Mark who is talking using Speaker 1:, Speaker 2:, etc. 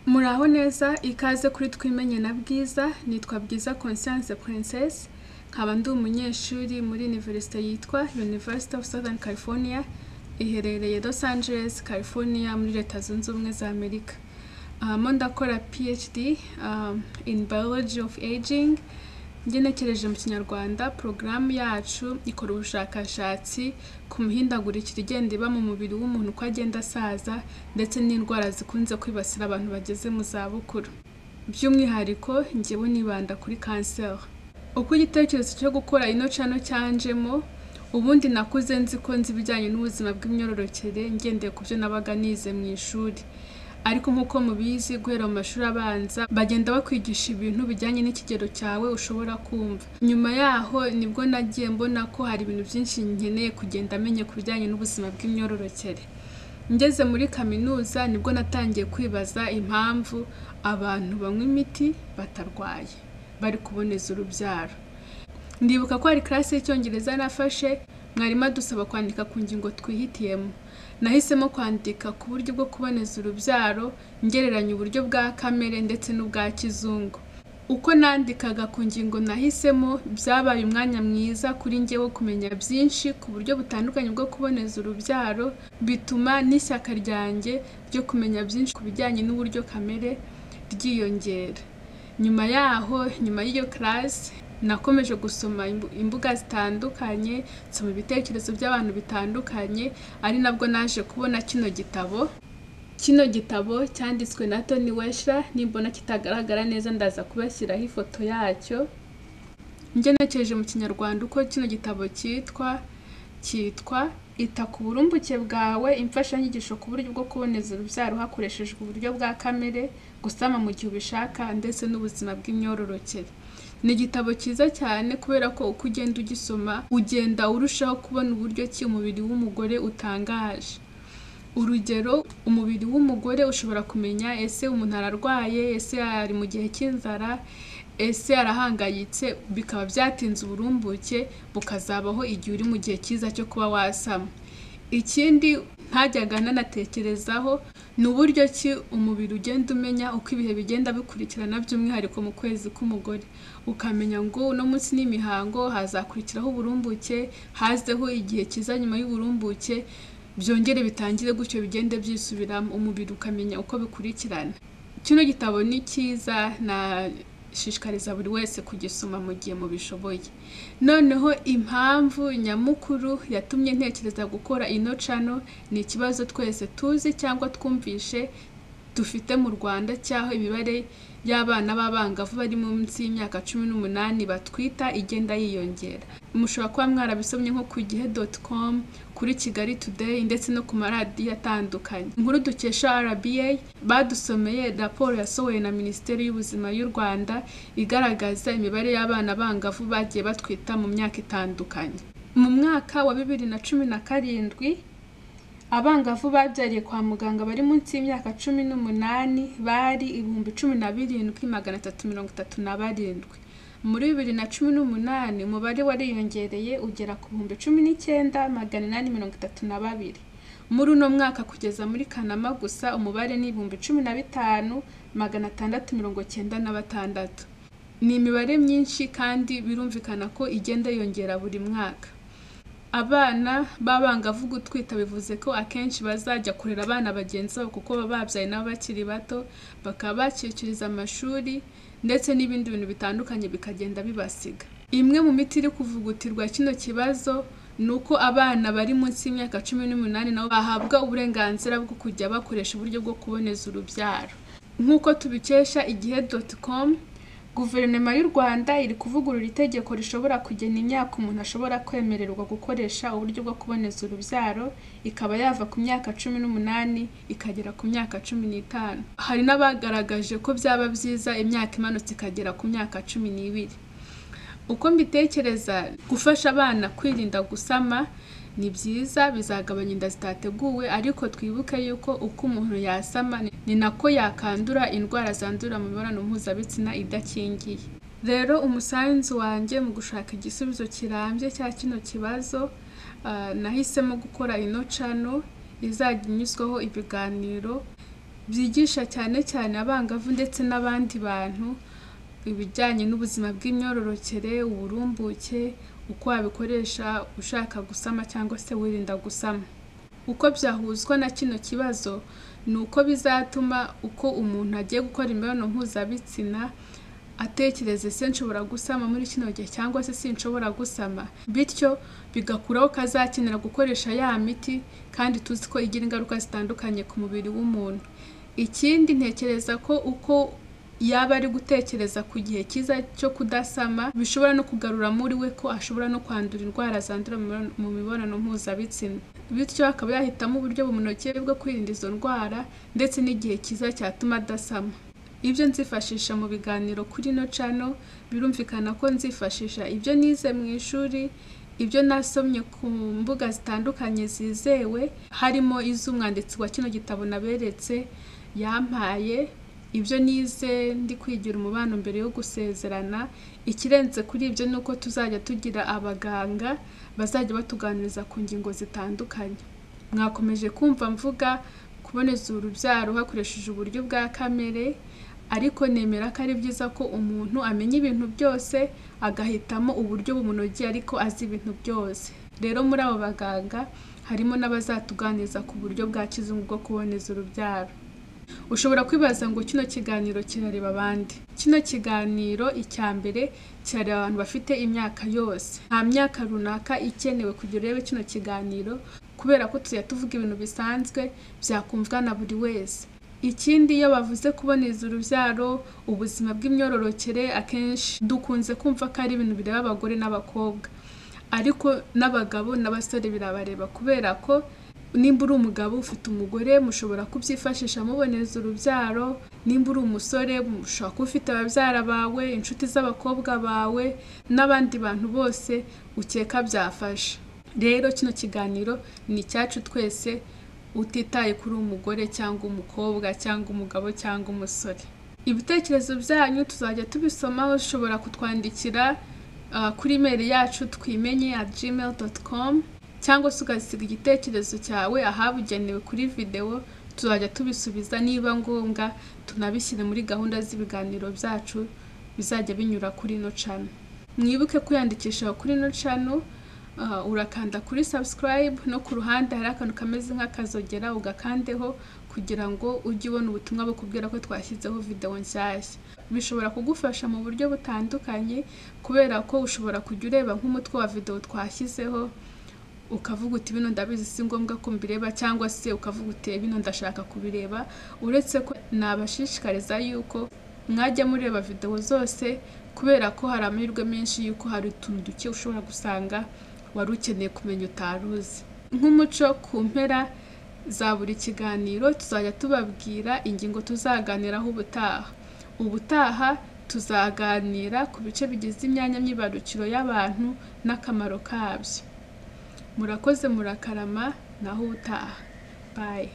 Speaker 1: Muraho neza, ikaze kuri Twimenye na Bwiza. Nitwa Bwiza Conscience Princess, nkaba ndi umunyeshuri muri université yitwa University of Southern California, iherereye Los Angeles, California, muri Leta Zunze Ubumwe za Amerika. Mo ndakora PhD in Biology of Aging. Ngenekereje mu Kinyarwanda, porogaramu yacu ikora ubushakashatsi ku mihindagurikire igenda iba mu mubiri w'umuntu uko agenda asaza, ndetse n'indwara zikunze kwibasira abantu bageze mu zabukuru. By'umwihariko njyewe nibanda kuri kanseri. Uko igitekerezo cyo gukora ino channel cyanjemo: ubundi nakuze nzi ko nzi ibijyanye n'ubuzima bw'imyororokere ngendeye ku byo nabaga nize mu ishuri, ariko nk'uko mubizi, guhera mu mashuri abanza bagenda bakwigisha ibintu bijyanye n'ikigero cyawe ushobora kumva. Nyuma yaho nibwo nagiye mbona ko hari ibintu byinshi nkeneye kugenda menye ku bijyanye n'ubuzima bw'imyororokere. Ngeze muri kaminuza nibwo natangiye kwibaza impamvu abantu banywa imiti batarwaye bari kuboneza urubyaro. Ndibuka ko hari classe y'Icyongereza nafashe, mwarimu adusaba kwandika ku ngingo twihitiyemo. Nahisemo kwandika ku buryo bwo kuboneza urubyaro, ngereranya uburyo bwa kamere ndetse n'ubwa kizungu. Uko nandikaga ku ngingo nahisemo, byabaye umwanya mwiza kuri njye wo kumenya byinshi ku buryo butandukanye bwo kuboneza urubyaro, bituma n'ishyaka ryanjye ryo kumenya byinshi ku bijyanye n'uburyo kamere ryiyongera. Nyuma yaho, nyuma y'iyo classe, nakomeje gusoma imbuga zitandukanye, nsoma ibitekerezo by'abantu bitandukanye, ari nabwo naje kubona kino gitabo. Kino gitabo cyanditswe na Tony Weschler. Nimbona kitagaragara neza ndaza kubashyiraho ifoto yacyo. Ngenekereje mu Kinyarwanda, uko kino gitabo cyitwa, cyitwa "Ita ku burumbuke bwawe, imfashanyigisho ku buryo bwo kuboneza urubyaro hakoreshejwe uburyo bwa kamere, gusama mu gihe ubishaka ndetse n'ubuzima bw'imyororokere". Ni igitabo cyiza cyane kubera ko uko ugenda ugisoma ugenda urushaho kubona uburyo ki umubiri w'umugore utangaje. Urugero, umubiri w'umugore ushobora kumenya ese umuntu ararwaye, ese ari mu gihe cy'inzara, ese arahangayitse, bikaba byatinze uburumbuke bukazabaho igihe uri mu gihe cyiza cyo kuba wasama. Ikindi ntajyaga nanatekerezaho ni uburyo ki umubiri ugenda umenya uko ibihe bigenda bikurikirana, by'umwihariko mu kwezi k'umugore, ukamenya ngo uno munsi ni imihango, hazakurikiraho uburumbuke, hazeho igihe cyiza nyuma y'uburumbuke, byongere bitangire gutyo, bigende byisubiramo, umubiri ukamenya uko bikurikirana. Kino gitabo ni cyiza, nashishikariza buri wese kugisoma mu gihe mubishoboye. Noneho impamvu nyamukuru yatumye ntekereza gukora ino channel ni ikibazo twese tuzi cyangwa twumvishe dufite mu Rwanda, cy'aho imibare y'abana b'abangavu bari munsi y'imyaka 18 batwita igenda yiyongera. Mushobora kuba mwarabisomye nko ku igihe.com, kuri Kigali Today ndetse no ku maradiyo atandukanye. Inkuru dukesha RBA, badusomeye raporo yasohowe na Minisiteri y'Ubuzima y'u Rwanda igaragaza imibare y'abana bangavu bagiye batwita mu myaka itandukanye. Mu mwaka wa 2017, abangavu babyariye kwa muganga bari munsi y'imyaka 18 bari 17,337. Muri 2018 umubare wariyongereye ugera ku 19,832. Muri uno mwaka kugeza muri Kanama gusa umubare ni 15,696. Ni imibare myinshi kandi birumvikana ko igenda yiyongera buri mwaka. Abana b'abangavu gutwita bivuze ko akenshi bazajya kurera abana bagenzi babo, kuko baba babyaye nabo bakiri bato, bakaba bakikiriza amashuri ndetse n'ibindi bintu bitandukanye bikagenda bibasiga. Imwe mu miti iri kuvugutirwa kino kibazo ni uko abana bari munsi y'imyaka 18 nabo bahabwa uburenganzira bwo kujya bakoresha uburyo bwo kuboneza urubyaro. Nk'uko tubikesha igihe.com, guverinoma y'u Rwanda iri kuvugurura itegeko rishobora kugena imyaka umuntu ashobora kwemererwa gukoresha uburyo bwo kuboneza urubyaro, ikaba yava ku myaka 18 ikagera ku myaka 15. Hari n'abagaragaje ko byaba byiza imyaka imanutse ikagera ku myaka 12. Uko mbitekereza, gufasha abana kwirinda gusama ni byiza, bizagabanya inda zitateguwe, ariko twibuke yuko uko umuntu yasama ni nako yakandura indwara zandurira mu mibonano mpuzabitsina idakingiye. Rero umusanzu wanjye mu gushaka igisubizo kirambye cya kino kibazo, nahisemo gukora ino channel izajya inyuzwaho ibiganiro. Byigisha cyane cyane abangavu ndetse n'abandi bantu ibijyanye n'ubuzima bw'imyororokere, uburumbuke, uko wabikoresha ushaka gusama cyangwa se wirinda gusama. Uko byahuzwa na kino kibazo ni uko bizatuma uko umuntu agiye gukora imibonano mpuzabitsina atekereza ese nshobora gusama muri kino gihe cyangwa se sinshobora gusama, bityo bigakuraho ko azakenera gukoresha ya miti kandi tuzi ko igira ingaruka zitandukanye ku mubiri w'umuntu. Ikindi ntekereza ko uko yaba ari gutekereza ku gihe cyiza cyo kudasama bishobora no kugarura muri we ko ashobora no kwandura indwara zandura mu mibonano mpuzabitsina, bityo akaba yahitamo uburyo bumunogeye bwo kwirinda izo ndwara ndetse n'igihe cyiza cyatuma adasama. Ibyo nzifashisha mu biganiro kuri ino channel, birumvikana ko nzifashisha ibyo nize mu ishuri, ibyo nasomye ku mbuga zitandukanye zizewe, harimo iz'umwanditsi wa kino gitabo naberetse yampaye, ibyo nize ndi kwigira umubano mbere yo gusezerana. Ikirenze kuri ibyo ni uko tuzajya tugira abaganga bazajya batuganiriza ku ngingo zitandukanye. Mwakomeje kumva mvuga kuboneza urubyaro hakoresheje uburyo bwa kamere, ariko nemera ko ari byiza ko umuntu amenya ibintu byose agahitamo uburyo bumunogeye ariko azi ibintu byose. Rero muri abo baganga harimo n'abazatuganiriza ku buryo bwa kizungu bwo kuboneza urubyaro. Ushobora kwibaza ngo kino kiganiro kirareba abandi. Kino kiganiro icya mbere kirareba abantu bafite imyaka yose. Nta myaka runaka ikenewe kugira urebe kino kiganiro, kubera ko tujya tuvuga ibintu bisanzwe byakumvwa na buri wese. Ikindi iyo bavuze kuboneza urubyaro, ubuzima bw'imyororokere, akenshi dukunze kumva ko ari ibintu bireba abagore n'abakobwa, ariko n'abagabo n'abasore birabareba, kubera ko nimba uri umugabo ufite umugore mushobora kubyifashisha muboneza urubyaro, nimba uri umusore mushobora kuba ufite ababyara bawe, inshuti z'abakobwa bawe n'abandi bantu bose ukeka byafasha. Rero kino kiganiro ni icyacu twese, utitaye kuri umugore cyangwa umukobwa cyangwa umugabo cyangwa umusore. Ibitekerezo byanyu tuzajya tubisoma, ushobora kutwandikira kuri email yacu twimenye@gmail.com, cyangwa se ugasiga igitekerezo cyawe ahabugenewe kuri video, tuzajya tubisubiza niba ngombwa tunabishyire muri gahunda z'ibiganiro byacu bizajya binyura kuri ino channel. Mwibuke kwiyandikisha kuri ino channel, urakanda kuri subscribe, no ku ruhande hari akantu kameze nk'akazogera ugakandeho kugira ngo ujye ubona ubutumwa bukubwira ko twashyizeho video nshyashya. Bishobora kugufasha mu buryo butandukanye, kubera ko ushobora kujya ureba nk'umutwe wa video twashyizeho ukavuga uti bino ndabizi si ngombwa ko mbireba, cyangwa se ukavuga uti bino ndashaka kubireba. Uretse ko nabashishikariza yuko mwajya mureba video zose, kubera ko hari amahirwe menshi yuko hari utuntu duke ushobora gusanga wari ukeneye kumenya utaruzi. Nk'umuco, ku mpera za buri kiganiro tuzajya tubabwira ingingo tuzaganiraho ubutaha. Ubutaha tuzaganira ku bice bigize imyanya myibarukiro y'abantu n'akamaro kabyo. Murakoze, murakarama, naho ubutaha. Bye.